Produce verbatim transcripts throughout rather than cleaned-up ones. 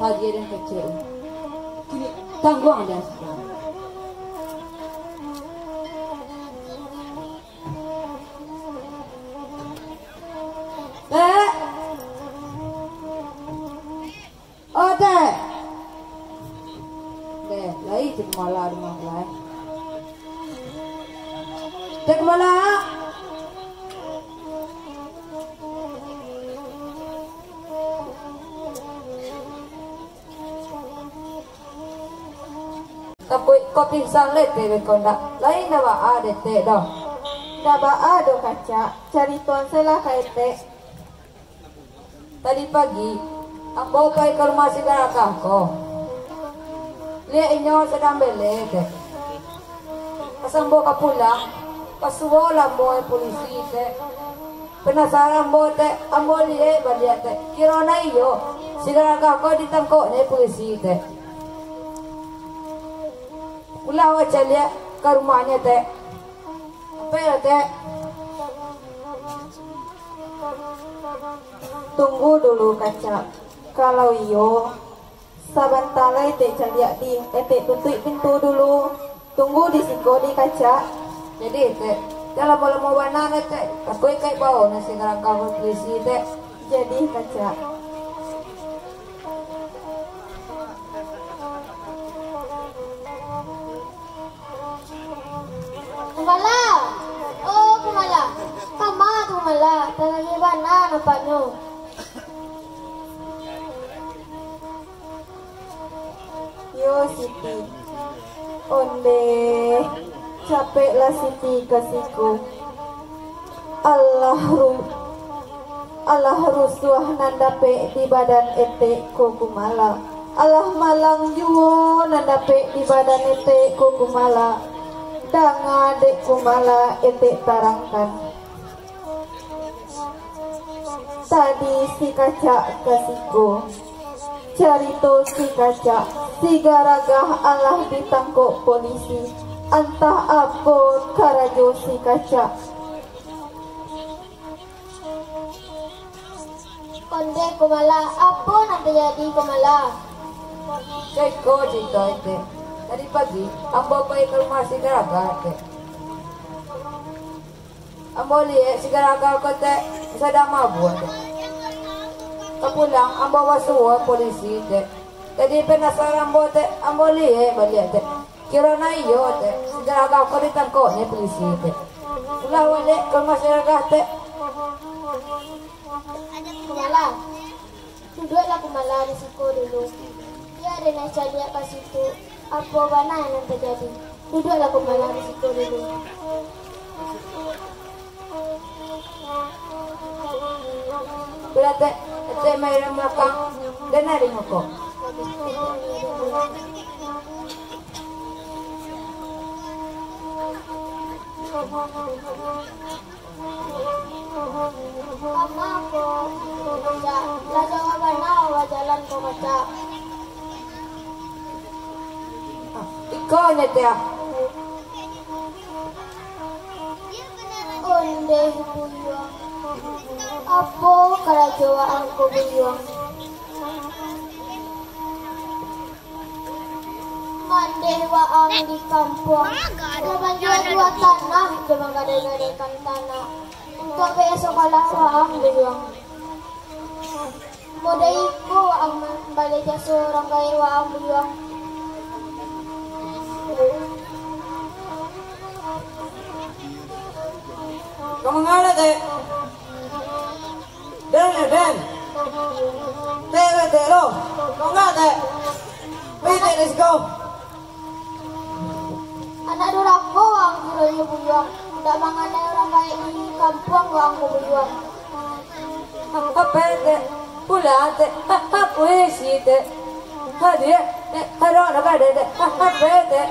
Dia dan kecil. Kini tangguang dia sekarang. Tek. Oh, Tek. Deh, lai cik mala rumah lai. Tek mala. Takuik ko pingsan lai Tek beko ndak, lain ndak baa dek Tek doh. Ndak baa doh kacak, caritoan se lah ka etek. Tadi pagi, ambo pai ka rumah si Garagah ko. Liek inyo sadang belek Tek. Pas ambo ka pulang, pasuo lah ambo jo polisi Tek. Penasaran ambo Tek, ambo liek baliak Tek. Kiro nan iyo, si Garagah ko ditangkok nyo polisi Tek. Pulang awak caliak ka rumahnyo Tek. Apo yo Tek? Tunggu dulu kacak. Kalau iyo, sabanta lai etek caliak di, etek tutuik pintu dulu. Tunggu di siko di kacak. Jadi Tek, jan lamo-lamo bana Tek. Takuik ka bao nasi garangkau polisi Tek. Jadi kacak. Kumala! Oh, Kumala! Kama tu Kumala? Talageh bana nampaknyo. Yo, Siti. Ondeh, capeklah Siti ka siko. Alah ru-, alah rusuah nan dapek di badan etek ko Kumala. Alah malang juo nan dapek di badan etek ko Kumala. Danga dek Kumala etek tarangkan. Tadi si kacak ka siko. Carito si kacak, si Garagah alah ditangkok polisi. Antah apo karajo si kacak. Ondeh Kumala, apo nan tajadi Kumala? Cako carito etek. Tadi pagi, ambo pai ka rumah si Garagah etek. Ambo liek si Garagah ko Tek, sadang mabuak Tek. Ka pulang, ambo basuo polisi Tek. Jadi penasaran ambo Tek, ambo liek baliak Tek. Kiro nan iyo Tek, si Garagah ko ditangkok nyo polisi Tek. Pulang baliak ka rumah si Garagah Tek. Kumala. Duduaklah Kumala di siko dulu. Bia den caliak ka situ, apo bana nan tajadi. Duduaklah Kumala di siko dulu. Bila Tek, Tek mai dalam balakang, den ari mako. Kama ko, Kacak? Lah jauah bana bajalan ko, Kacak. Iko nyo Tek. Ondeh Buyuang. Apo karajo waang ko Buyuang? Mandeh waang di kampuang, babanjua juo tanah jo manggadai-gadaikan tanah, untuak biaya sakolah waang Buyuang. Modai iko waang mambayia jaso urang gaek waang Buyuang. Ka manga Tek? Den, eh, den. Tek, Tek, Tek, lo. Lo nggak, Tek? Pi, Tek, let's go. Anak durako ang kironyo Buyuang. Ndak manganai urang gaek di kampuang ang ko Buyuang. Apa, Tek? Pulang, Tek. Ha, ha, puisi, Tek. Hadir, Tek. Hadir, Tek. Ha, apa, Tek?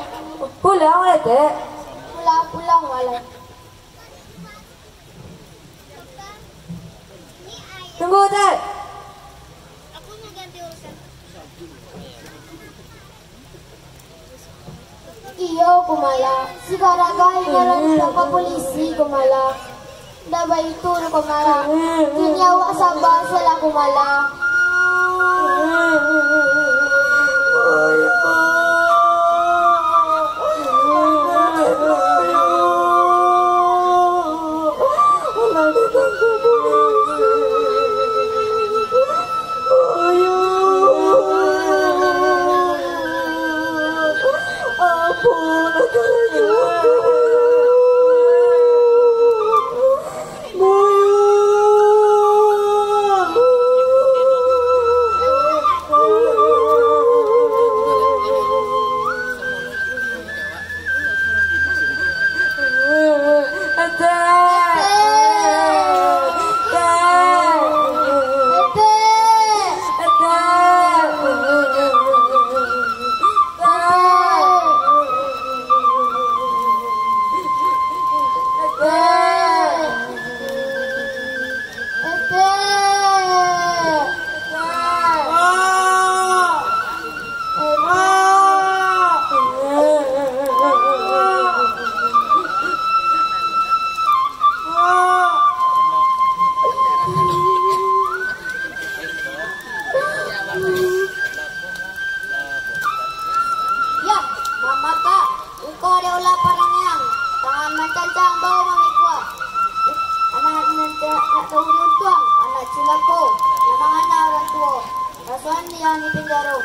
Pulang, Tek. Pulang, pulang, walai. Tunggu, Tek. Iyo, Kumala. Si Garagah inyo lah ditangkok polisi, Kumala. Ndak baitu doh, Kumala. Kini awak saba sajolah, Kumala. Ado ulah parangiang, tangan mancancang, bau mamikua. Anak nan ca-, nak tahu diuntuang, anak cilako, nan mangana urang tuo. Rasuah nan di pinjaro.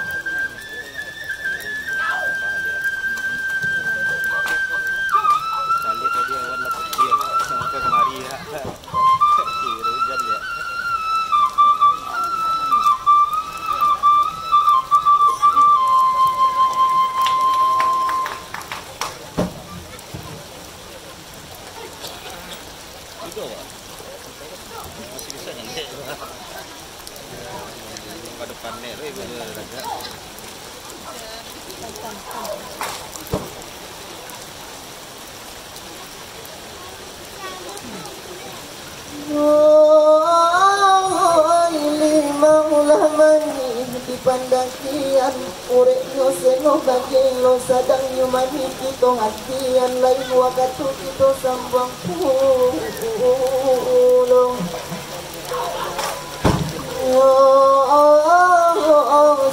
Tadi awan lah putih, sampai kemari, ya. Kira hujan, ya. Itu, Pak. Masih bisa nyanyi. Pada panek, eh, boleh agak. Oi, limau lah manih dipandakian, ureknyo seno bagelo, sadangnyo manih kito hatian, lain wakatu kito sambuang pulo. Yo,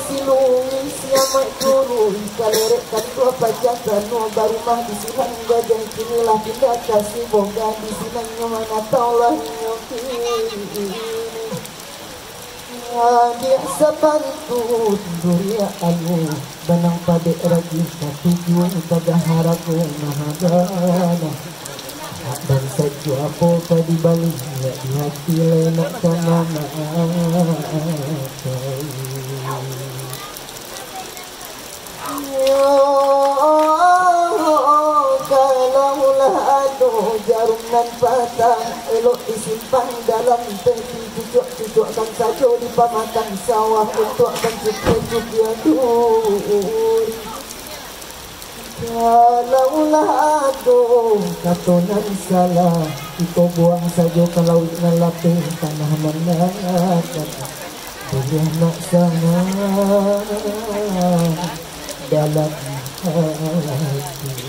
si Luis, si Amak Guru, kalerekkan dua paja tano, barumah di sinan gajah, kini lah pindah ka Sibolga, di sinan nyo manatau lah nyo kini. Adiak sapantun duriak anu, banang padek ragi katuju, tagah harago mahadana. Hak dan sajo apo ka dibali, niat di hati lai nak ka mamakai. Yo, kalau lah ado jarum nan patah, elok disimpan dalam peti, cucuak-cucuakkan sajo dipamakan sawah, untuak pancukia-cukia duri. Kalau lah ado kato nan salah, kito buang sajo ka lauik nan lapeh, tanah nan lapeh. Buliah nak sanang dalam hati.